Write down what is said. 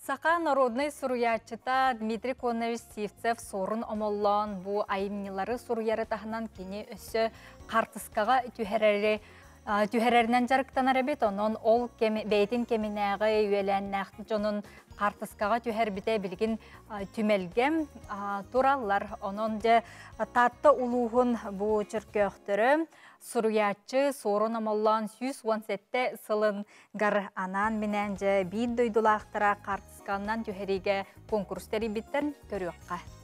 Саха народнай суруйааччыта Дмитрий Конович Сивцев Суорун Омоллоон бу айымньылары суруйары таһынан кини өссө хаартыскаҕа түһэрэри түһэрэринэн дьарыктанар эбит. Онон ол кэм бэйэтин кэминээҕи үөлээннээх дьонун хаартыскаҕа түһэрбитэ билигин түмэлгэ тураллар. Онон дьэ Таатта улууһун бу чөркөөхтөрө суруйааччы Суорун Омоллоон 117 сылын гар анаан-минээн дьэ биир дойдулаахтара хаартысканан түһэриигэ конкурс тэрийбиттэн көрүөххэ.